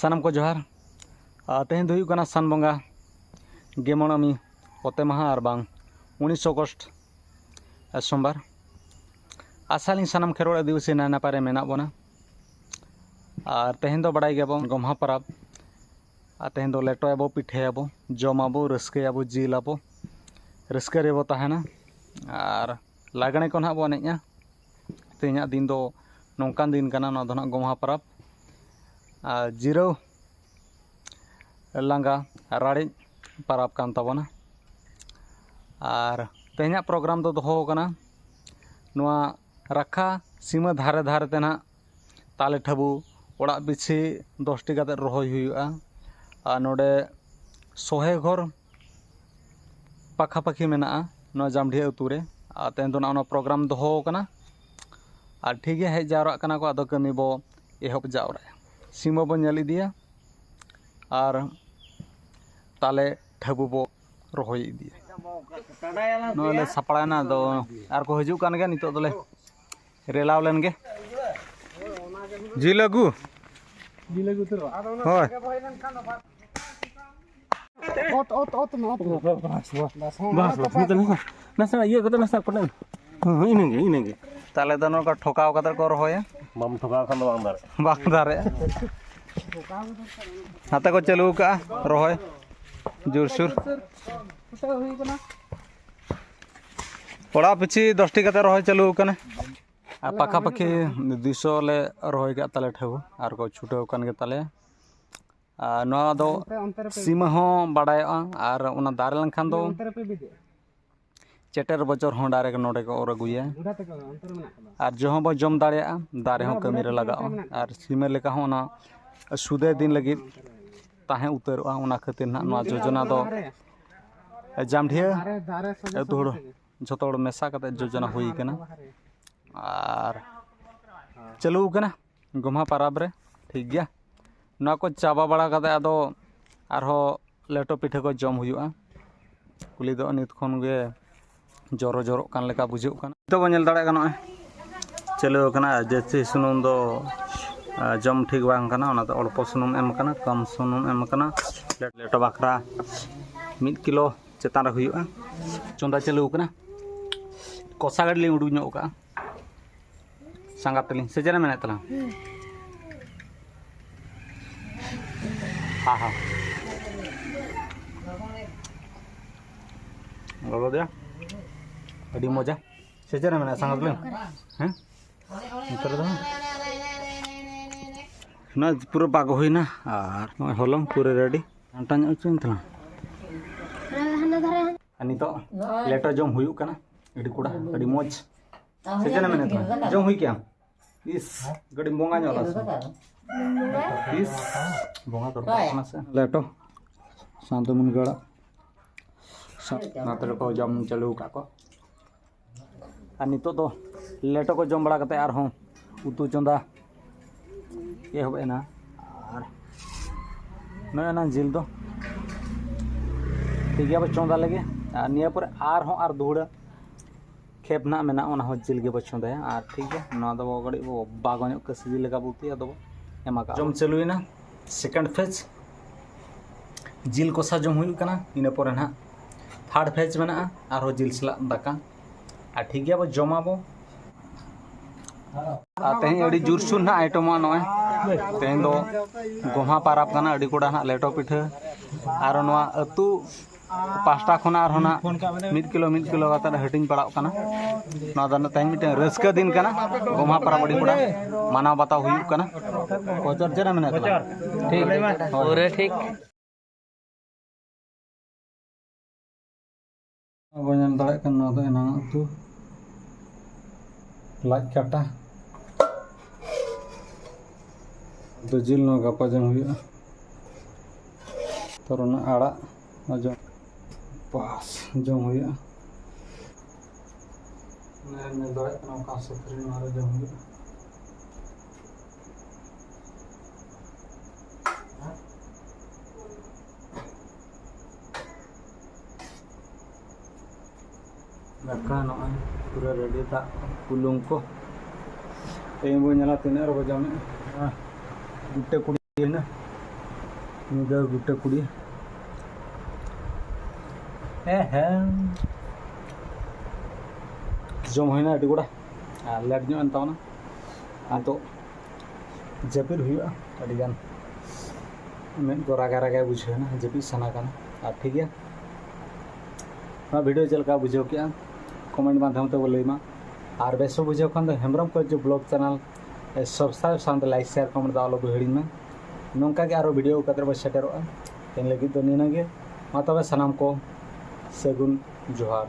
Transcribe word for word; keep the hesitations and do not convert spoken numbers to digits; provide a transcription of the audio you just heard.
ᱥᱟᱱᱟᱢ ᱠᱚ ᱡᱚᱦᱟᱨ᱾ ᱟᱨ ᱛᱮᱦᱮᱧ ᱫᱚ ᱦᱩᱭᱩᱜ ᱠᱟᱱᱟ ᱥᱟᱱ ᱵᱚᱸᱜᱟ ᱜᱮᱢᱚᱬᱟᱢᱤ ᱚᱛᱮ ᱢᱟᱦᱟ ᱟᱨ ᱵᱟᱝ ᱩᱱᱤᱥ ᱚᱜᱚᱥᱴ, ᱟᱨ ᱥᱳᱢᱵᱟᱨ᱾ ᱟᱥᱟᱭᱟᱞᱤᱧ ᱥᱟᱱᱟᱢ ᱠᱷᱮᱨᱣᱟᱲ ᱟᱹᱫᱤᱵᱟᱹᱥᱤ ᱱᱟᱭ ᱱᱟᱯᱟᱭ ᱨᱮ ᱢᱮᱱᱟᱜ ᱵᱚᱱᱟ᱾ ᱟᱨ ᱛᱮᱦᱮᱧ ᱫᱚ ᱵᱟᱲᱟᱭ ᱜᱮᱭᱟᱵᱚᱱ ᱜᱚᱢᱦᱟ ᱯᱚᱨᱚᱵᱽ᱾ ᱟᱨ ᱛᱮᱦᱮᱧ ᱫᱚ ᱞᱮᱴᱚᱭᱟᱵᱚ, ᱯᱤᱴᱷᱟᱹᱭᱟᱵᱚ, ᱡᱚᱢᱟᱵᱚ, ᱨᱟᱹᱥᱠᱟᱹᱭᱟᱵᱚ, ᱡᱤᱞᱟᱵᱚ, ᱨᱟᱹᱥᱠᱟᱹ ᱨᱮᱵᱚ ᱛᱟᱦᱮᱱᱟ᱾ ᱟᱨ ᱞᱟᱜᱽᱬᱮ ᱠᱚ ᱱᱟᱦᱟᱜ ᱵᱚ ᱮᱱᱮᱡᱼᱟ᱾ ᱛᱮᱦᱮᱧᱟᱜ ᱫᱤᱱ ᱫᱚ ᱱᱚᱝᱠᱟᱱ ᱫᱤᱱ ᱠᱟᱱᱟ, ᱱᱚᱣᱟ ᱫᱚ ᱱᱟᱦᱟᱜ ᱜᱚᱢᱦᱟ ᱯᱚᱨᱚᱵᱽ᱾ ᱟᱨ ᱡᱤᱨᱟᱹᱣ ᱞᱟᱸᱜᱟ ᱨᱟᱲᱮᱡ ᱯᱚᱨᱚᱵᱽ ᱠᱟᱱ ᱛᱟᱵᱚᱱᱟ᱾ ᱟᱨ ᱛᱮᱦᱮᱧᱟᱜ ᱯᱨᱳᱜᱨᱟᱢ ᱫᱚ ᱫᱚᱦᱚ ᱟᱠᱟᱱᱟ ᱱᱚᱣᱟ ᱨᱟᱠᱷᱟ ᱥᱤᱢᱟᱹ ᱫᱷᱟᱨᱮ ᱫᱷᱟᱨᱮ ᱛᱮ ᱱᱟᱦᱟᱜ ᱛᱟᱞᱮ ᱴᱷᱟᱹᱵᱩ ᱚᱲᱟᱜ ᱯᱤᱪᱷᱤ ᱫᱚᱥᱴᱤ ᱠᱟᱛᱮᱫ ᱨᱚᱦᱚᱭ ᱦᱩᱭᱩᱜᱼᱟ᱾ ᱟᱨ ᱱᱚᱰᱮ ᱥᱚᱦᱮ ᱜᱷᱚᱨ ᱯᱟᱠᱷᱟᱯᱟᱹᱠᱷᱤ ᱢᱮᱱᱟᱜᱼᱟ ᱱᱚᱣᱟ ᱡᱟᱢᱰᱷᱤᱭᱟᱹ ᱟᱹᱛᱩ ᱨᱮ᱾ ᱟᱨ ᱛᱮᱦᱮᱧ ᱫᱚ ᱱᱟᱜ ᱚᱱᱟ ᱯᱨᱳᱜᱨᱟᱢ ᱫᱚᱦᱚ ᱟᱠᱟᱱᱟ᱾ ᱟᱨ ᱴᱷᱤᱠ ᱜᱮ ᱦᱮᱡ ᱡᱟᱣᱨᱟᱜ ᱠᱟᱱᱟ ᱠᱚ, ᱟᱫᱚ ᱠᱟᱹᱢᱤ ᱵᱚ ᱮᱦᱚᱵ ᱡᱟᱣᱨᱟᱭᱟ᱾ ᱥᱤᱢᱟᱹ ᱵᱚ ᱧᱮᱞ ᱤᱫᱤᱭᱟ ᱟᱨ ᱛᱟᱞᱮ ᱴᱷᱟᱹᱵᱩ ᱵᱚ ᱨᱚᱦᱚᱭ ᱤᱫᱤᱭᱟ᱾ ᱱᱚᱜᱼᱚᱭ ᱞᱮ ᱥᱟᱯᱲᱟᱣᱮᱱᱟ, ᱟᱫᱚ ᱟᱨ ᱠᱚ ᱦᱤᱡᱩᱜ ᱠᱟᱱ ᱜᱮᱭᱟ᱾ ᱱᱤᱛᱚᱜ ᱫᱚᱞᱮ ᱨᱮᱞᱟᱣ ᱞᱮᱱ ᱜᱮ᱾ ᱡᱤᱞ ᱟᱹᱜᱩ᱾ ᱦᱳᱭ᱾ ᱚᱛ, ᱚᱛ, ᱚᱛ, ᱚᱛ᱾ ᱵᱟᱥ, ᱵᱟᱥ, ᱱᱤᱛᱚᱜ ᱱᱟᱥᱮ, ᱱᱟᱥᱮᱱᱟᱜ ᱤᱭᱟᱹ ᱠᱟᱛᱮ ᱱᱟᱥᱮᱱᱟᱜ ᱠᱚᱴᱮᱡ᱾ ᱦᱮᱸ, ᱦᱮᱸ, ᱤᱱᱟᱹᱜᱮ, ᱤᱱᱟᱹᱜᱮ᱾ ᱛᱟᱦᱞᱮ ᱫᱚ ᱱᱚᱝᱠᱟ ᱴᱷᱚᱠᱟᱣ ᱠᱟᱛᱮ ᱠᱚ ᱨᱚᱦᱚᱭᱟ᱾ ᱵᱟᱢ ᱴᱷᱚᱠᱟᱣ ᱠᱷᱟᱱ ᱫᱚ ᱵᱟᱝ ᱫᱟᱨᱮᱜᱼᱟ᱾ ᱵᱟᱝ ᱫᱟᱨᱮᱜᱼᱟ᱾ ᱱᱟᱛᱮ ᱠᱚ ᱪᱟᱹᱞᱩ ᱟᱠᱟᱜᱼᱟ ᱨᱚᱦᱚᱭ ᱡᱳᱨᱥᱳᱨ᱾ ᱚᱲᱟᱜ ᱯᱤᱪᱷᱤ ᱫᱚᱥᱴᱤ ᱠᱟᱛᱮ ᱨᱚᱦᱚᱭ ᱪᱟᱹᱞᱩ ᱟᱠᱟᱱᱟ᱾ ᱟᱨ ᱯᱟᱠᱷᱟᱯᱟᱠᱷᱤ ᱫᱩᱭᱥᱚ ᱞᱮ ᱨᱚᱦᱚᱭ ᱠᱟᱜ ᱛᱟᱞᱮ ᱴᱷᱟᱹᱣ ᱟᱨ ᱠᱚ ᱪᱷᱩᱴᱟᱹᱣ ᱟᱠᱟᱱ ᱜᱮ ᱛᱟᱞᱮᱭᱟ᱾ ᱟᱨ ᱱᱚᱣᱟ ᱫᱚ ᱥᱤᱢᱟᱹ ᱦᱚᱸ ᱵᱟᱲᱟᱭᱚᱜᱼᱟ, ᱟᱨ ᱚᱱᱟ ᱫᱟᱨᱮ ᱞᱮᱱᱠᱷᱟᱱ ᱫᱚ ᱪᱮᱴᱮᱨ ᱵᱚᱪᱚᱨ ᱦᱚᱸ ᱰᱟᱭᱨᱮᱠᱴ ᱱᱚᱰᱮ ᱠᱚ ᱚᱨ ᱟᱹᱜᱩᱭᱟ᱾ ᱟᱨ ᱡᱚ ᱦᱚᱸ ᱵᱚ ᱡᱚᱢ ᱫᱟᱲᱮᱭᱟᱜᱼᱟ, ᱫᱟᱨᱮ ᱦᱚᱸ ᱠᱟᱹᱢᱤ ᱨᱮ ᱞᱟᱜᱟᱜᱼᱟ᱾ ᱟᱨ ᱥᱤᱢᱟᱹ ᱞᱮᱠᱟ ᱦᱚᱸ ᱚᱱᱟ ᱥᱩᱫᱮ ᱫᱤᱱ ᱞᱟᱹᱜᱤᱫ ᱛᱟᱦᱮᱸ ᱩᱛᱟᱹᱨᱚᱜᱼᱟ᱾ ᱚᱱᱟ ᱠᱷᱟᱹᱛᱤᱨ ᱱᱟᱦᱟᱜ ᱱᱚᱣᱟ ᱡᱳᱡᱚᱱᱟ ᱫᱚ ᱡᱟᱢᱰᱷᱤᱭᱟᱹ ᱟᱹᱛᱩ ᱦᱚᱲ ᱡᱷᱚᱛᱚ ᱦᱚᱲ ᱢᱮᱥᱟ ᱠᱟᱛᱮ ᱡᱳᱡᱚᱱᱟ ᱦᱩᱭ ᱠᱟᱱᱟ᱾ ᱟᱨ ᱪᱟᱹᱞᱩ ᱠᱟᱱᱟ ᱜᱚᱢᱦᱟ ᱯᱟᱨᱟᱵᱽ ᱨᱮ᱾ ᱴᱷᱤᱠ ᱜᱮᱭᱟ, ᱱᱚᱣᱟ ᱠᱚ ᱪᱟᱵᱟ ᱵᱟᱲᱟ ᱠᱟᱛᱮ ᱟᱫᱚ ᱟᱨᱦᱚᱸ ᱞᱮᱴᱚ ᱯᱤᱴᱷᱟᱹ ᱠᱚ ᱡᱚᱢ ᱦᱩᱭᱩᱜᱼᱟ᱾ ᱠᱩᱞᱤ ᱫᱚ ᱱᱤᱛ ᱠᱷᱚᱱ ᱜᱮ ᱡᱚᱨᱚ ᱡᱚᱨᱚᱜ ᱠᱟᱱ ᱞᱮᱠᱟ ᱵᱩᱡᱷᱟᱹᱜ ᱠᱟᱱᱟ᱾ ᱱᱤᱛᱚᱜ ᱵᱚᱱ ᱧᱮᱞ ᱫᱟᱲᱮᱭᱟᱜ ᱠᱟᱱᱟ, ᱱᱚᱜᱼᱚᱭ ᱪᱟᱹᱞᱩ ᱟᱠᱟᱱᱟ᱾ ᱟᱨ ᱡᱟᱹᱥᱛᱤ ᱥᱩᱱᱩᱢ ᱫᱚ ᱟᱨ ᱡᱚᱢ ᱴᱷᱤᱠ ᱵᱟᱝ ᱠᱟᱱᱟ, ᱚᱱᱟᱛᱮ ᱚᱞᱯᱚ ᱥᱩᱱᱩᱢ ᱮᱢ ᱠᱟᱱᱟ, ᱠᱚᱢ ᱥᱩᱱᱩᱢ ᱮᱢ ᱠᱟᱱᱟ᱾ ᱞᱮᱴᱚ ᱵᱟᱠᱷᱨᱟ ᱢᱤᱫ ᱠᱤᱞᱳ ᱪᱮᱛᱟᱱ ᱨᱮ ᱦᱩᱭᱩᱜᱼᱟ᱾ ᱪᱚᱸᱫᱟ ᱪᱟᱹᱞᱩ ᱠᱟᱱᱟ, ᱠᱚᱥᱟ ᱜᱟᱹᱰᱤ ᱞᱤᱧ ᱩᱰᱩᱠ ᱧᱚᱜ ᱠᱟᱜᱼᱟ᱾ ᱥᱟᱸᱜᱟᱛ ᱛᱟᱹᱞᱤᱧ ᱥᱮ ᱪᱮᱫ ᱮ ᱢᱮᱱᱮᱫ ᱛᱟᱞᱟᱝ? ᱦᱮᱸ, ᱦᱮᱸ᱾ ᱞᱚᱞᱚ ᱫᱮᱭᱟ, ᱟᱹᱰᱤ ᱢᱚᱡᱟ᱾ ᱥᱮ ᱪᱮᱫ ᱮ ᱢᱮᱱᱮᱫ ᱥᱟᱸᱜᱟᱛ ᱛᱟᱹᱞᱤᱧ? ᱦᱮᱸ, ᱱᱚᱛᱮ ᱨᱮᱫᱚ ᱦᱮᱸ᱾ ᱚᱱᱟ ᱯᱩᱨᱟᱹ ᱵᱟᱜᱚ ᱦᱩᱭᱱᱟ ᱟᱨ ᱱᱚᱜᱼᱚᱭ ᱦᱚᱞᱚᱝ ᱯᱩᱨᱟᱹ ᱨᱮᱰᱤ᱾ ᱜᱷᱟᱱᱴᱟ ᱧᱚᱜ ᱦᱚᱪᱚᱧ ᱛᱟᱞᱟᱝ᱾ ᱦᱟᱱᱟ ᱫᱷᱟᱨᱮ, ᱦᱟᱱᱟ ᱫᱷᱟᱨᱮ᱾ ᱟᱨ ᱱᱤᱛᱚᱜ ᱞᱮᱴᱚ ᱡᱚᱢ ᱦᱩᱭᱩᱜ ᱠᱟᱱᱟ᱾ ᱟᱹᱰᱤ ᱠᱚᱲᱟ, ᱟᱹᱰᱤ ᱢᱚᱡᱽ᱾ ᱥᱮ ᱪᱮᱫ ᱮᱢ ᱢᱮᱱᱮᱫ ᱛᱟᱦᱮᱱᱟ? ᱡᱚᱢ ᱦᱩᱭ ᱠᱮᱜᱼᱟᱢ? ᱤᱥ, ᱠᱟᱹᱴᱤᱡ ᱵᱚᱸᱜᱟ ᱧᱚᱜ ᱞᱟᱥ᱾ ᱤᱥ, ᱵᱚᱸᱜᱟ ᱫᱚᱨᱠᱟᱨ ᱠᱟᱱᱟ ᱥᱮ? ᱞᱮᱴᱚ ᱥᱟᱶᱛᱮ ᱢᱩᱱᱜᱟᱹ ᱟᱲᱟᱜ᱾ ᱥᱟ-, ᱱᱚᱛᱮ ᱨᱮᱠᱚ ᱡᱚᱢ ᱪᱟᱹᱞᱩ ᱟᱠᱟᱫ ᱠᱚ᱾ ᱟᱨ ᱱᱤᱛᱚᱜ ᱫᱚ ᱞᱮᱴᱚ ᱠᱚ ᱡᱚᱢ ᱵᱟᱲᱟ ᱠᱟᱛᱮ ᱟᱨᱦᱚᱸ ᱩᱛᱩ ᱪᱚᱸᱫᱟ ᱮᱦᱚᱵ ᱮᱱᱟ᱾ ᱟᱨ ᱱᱚᱜᱼᱚᱭ ᱱᱟ ᱡᱤᱞ ᱫᱚ ᱴᱷᱤᱠ ᱜᱮᱭᱟ, ᱵᱚ ᱪᱚᱸᱫᱟ ᱞᱮᱜᱮ᱾ ᱟᱨ ᱱᱤᱭᱟᱹ ᱯᱚᱨᱮ ᱟᱨᱦᱚᱸ ᱟᱨ ᱫᱩᱦᱲᱟᱹ ᱠᱷᱮᱯ ᱱᱟᱜ ᱢᱮᱱᱟᱜᱼᱟ, ᱚᱱᱟ ᱦᱚᱸ ᱡᱤᱞ ᱜᱮᱵᱚ ᱪᱚᱸᱫᱟᱭᱟ᱾ ᱟᱨ ᱴᱷᱤᱠ ᱜᱮᱭᱟ, ᱱᱚᱣᱟ ᱫᱚ ᱠᱟᱹᱴᱤᱡ ᱵᱚ ᱵᱟᱜᱚ ᱧᱚᱜ ᱠᱟᱹᱥᱤ ᱞᱮᱠᱟ ᱵᱚ ᱩᱛᱩᱭᱟ, ᱟᱫᱚ ᱵᱚ ᱮᱢᱟ ᱠᱟᱜᱼᱟ᱾ ᱡᱚᱢ ᱪᱟᱹᱞᱩᱭᱮᱱᱟ, ᱥᱮᱠᱮᱱᱰ ᱯᱷᱮᱡᱽ᱾ ᱡᱤᱞ ᱠᱚᱥᱟ ᱡᱚᱢ ᱦᱩᱭᱩᱜ ᱠᱟᱱᱟ, ᱤᱱᱟᱹ ᱯᱚᱨᱮ ᱱᱟᱦᱟᱜ ᱛᱷᱟᱨᱰ ᱯᱷᱮᱡᱽ ᱢᱮᱱᱟᱜᱼᱟ, ᱟᱨᱦᱚᱸ ᱡᱤᱞ ᱥᱟᱞᱟᱜ ᱫᱟᱠᱟ᱾ ᱟᱨ ᱴᱷᱤᱠ ᱜᱮᱭᱟ, ᱵᱚ ᱡᱚᱢᱟᱵᱚ᱾ ᱟᱨ ᱛᱮᱦᱮᱧ ᱟᱹᱰᱤ ᱡᱳᱨᱥᱳᱨ ᱱᱟᱦᱟᱜ ᱟᱭᱴᱮᱢᱚᱜᱼᱟ ᱱᱚᱜᱼᱚᱭ᱾ ᱛᱮᱦᱮᱧ ᱫᱚ ᱜᱚᱢᱦᱟ ᱯᱟᱨᱟᱵᱽ ᱠᱟᱱᱟ, ᱟᱹᱰᱤ ᱠᱚᱲᱟ ᱱᱟᱦᱟᱜ ᱞᱮᱴᱚ ᱯᱤᱴᱷᱟᱹ, ᱟᱨ ᱱᱚᱣᱟ ᱟᱹᱛᱩ ᱯᱟᱥᱴᱟ ᱠᱷᱚᱱᱟᱜ ᱟᱨᱦᱚᱸ ᱱᱟᱜ ᱢᱤᱫ ᱠᱤᱞᱳ, ᱢᱤᱫ ᱠᱤᱞᱳ ᱠᱟᱛᱮ ᱦᱟᱹᱴᱤᱧ ᱯᱟᱲᱟᱜ ᱠᱟᱱᱟ᱾ ᱱᱚᱣᱟ ᱫᱚ ᱛᱮᱦᱮᱧ ᱢᱤᱫᱴᱟᱝ ᱨᱟᱹᱥᱠᱟᱹ ᱫᱤᱱ ᱠᱟᱱᱟ, ᱜᱚᱢᱦᱟ ᱯᱟᱨᱟᱵᱽ ᱟᱹᱰᱤ ᱠᱚᱲᱟ ᱢᱟᱱᱟᱣ ᱵᱟᱛᱟᱣ ᱦᱩᱭᱩᱜ ᱠᱟᱱᱟ᱾ ᱠᱚᱪᱚᱨ ᱪᱮᱫ ᱮᱢ ᱢᱮᱱᱮᱫ ᱛᱟᱞᱟᱝ? ᱴᱷᱤᱠ, ᱦᱳᱭ᱾ ᱯᱩᱨᱟᱹ ᱴᱷᱤᱠ᱾ ᱟᱵᱚ ᱧᱮᱞ ᱫᱟᱲᱮᱭᱟᱜ ᱠᱟᱱᱟ, ᱱᱚᱣᱟ ᱫᱚ ᱮᱱᱟᱝ ᱩᱛᱩ ᱞᱟᱡ ᱠᱟᱴᱟ᱾ ᱫᱚ ᱡᱤᱞ ᱱᱚᱣᱟ ᱜᱟᱯᱟ ᱡᱚᱢ ᱦᱩᱭᱩᱜᱼᱟ᱾ ᱛᱚ ᱚᱱᱟ ᱟᱲᱟᱜ ᱡᱚᱢ, ᱯᱟᱥ ᱡᱚᱢ ᱦᱩᱭᱩᱜᱼᱟ᱾ ᱱᱚᱣᱟ ᱧᱮᱞ ᱫᱟᱲᱮᱭᱟᱜ ᱠᱟᱱᱟ, ᱚᱠᱟ ᱥᱩᱠᱨᱤ ᱱᱚᱣᱟ ᱨᱮ ᱡᱚᱢ ᱦᱩᱭᱩᱜᱼᱟ᱾ ᱫᱟᱠᱟ ᱱᱚᱜᱼᱚᱭ ᱯᱩᱨᱟᱹ ᱨᱮᱰᱤ, ᱫᱟᱜ ᱵᱩᱞᱩᱝ ᱠᱚ᱾ ᱛᱮᱦᱮᱧ ᱵᱚᱱ ᱧᱮᱞᱟ ᱛᱤᱱᱟᱹᱜ ᱨᱮᱵᱚ ᱡᱚᱢᱮᱫᱼᱟ᱾ ᱜᱩᱴᱟᱹ ᱠᱩᱲᱤ ᱦᱩᱭᱱᱟ, ᱧᱤᱫᱟᱹ ᱜᱩᱴᱟᱹ ᱠᱩᱲᱤ᱾ ᱦᱮᱸ, ᱦᱮᱸ, ᱡᱚᱢ ᱦᱩᱭᱱᱟ ᱟᱹᱰᱤ ᱜᱚᱴᱟ, ᱟᱨ ᱞᱮᱴ ᱧᱚᱜ ᱮᱱ ᱛᱟᱵᱚᱱᱟ᱾ ᱟᱫᱚ ᱡᱟᱹᱯᱤᱫ ᱦᱩᱭᱩᱜᱼᱟ, ᱟᱹᱰᱤᱜᱟᱱ ᱢᱮᱫ ᱠᱚ ᱨᱟᱜᱟ ᱨᱟᱜᱟ ᱵᱩᱡᱷᱟᱹᱣ ᱮᱱᱟ, ᱡᱟᱹᱯᱤᱫ ᱥᱟᱱᱟ ᱠᱟᱱᱟ᱾ ᱟᱨ ᱴᱷᱤᱠ ᱜᱮᱭᱟ, ᱱᱚᱣᱟ ᱵᱷᱤᱰᱤᱭᱳ ᱪᱮᱫ ᱞᱮᱠᱟ ᱵᱩᱡᱷᱟᱹᱣ ᱠᱮᱜᱼᱟ, ᱠᱚᱢᱮᱱᱴ ᱢᱟᱫᱽᱫᱷᱚᱢ ᱛᱮ ᱵᱚ ᱞᱟᱹᱭ ᱢᱟ᱾ ᱟᱨ ᱵᱮᱥ ᱵᱚ ᱵᱩᱡᱷᱟᱹᱣ ᱠᱷᱟᱱ ᱫᱚ ᱦᱮᱢᱵᱨᱚᱢ ᱠᱚ ᱡᱮ ᱵᱞᱚᱜ ᱪᱮᱱᱮᱞ ᱥᱟᱵᱥᱠᱨᱟᱭᱤᱵ ᱥᱟᱶᱛᱮ ᱞᱟᱭᱤᱠ, ᱥᱮᱭᱟᱨ, ᱠᱚᱢᱮᱱᱴ ᱫᱚ ᱟᱞᱚ ᱵᱚ ᱦᱤᱲᱤᱧ ᱢᱟ᱾ ᱱᱚᱝᱠᱟ ᱜᱮ ᱟᱨᱚ ᱵᱷᱤᱰᱤᱭᱳ ᱠᱟᱛᱮ ᱵᱚ ᱥᱮᱴᱮᱨᱚᱜᱼᱟ᱾ ᱛᱮᱦᱮᱧ ᱞᱟᱹᱜᱤᱫ ᱫᱚ ᱱᱤᱱᱟᱹᱜ ᱜᱮ᱾ ᱢᱟ ᱛᱚᱵᱮ ᱥᱟᱱᱟᱢ ᱠᱚ ᱥᱟᱹᱜᱩᱱ ᱡᱚᱦᱟᱨ᱾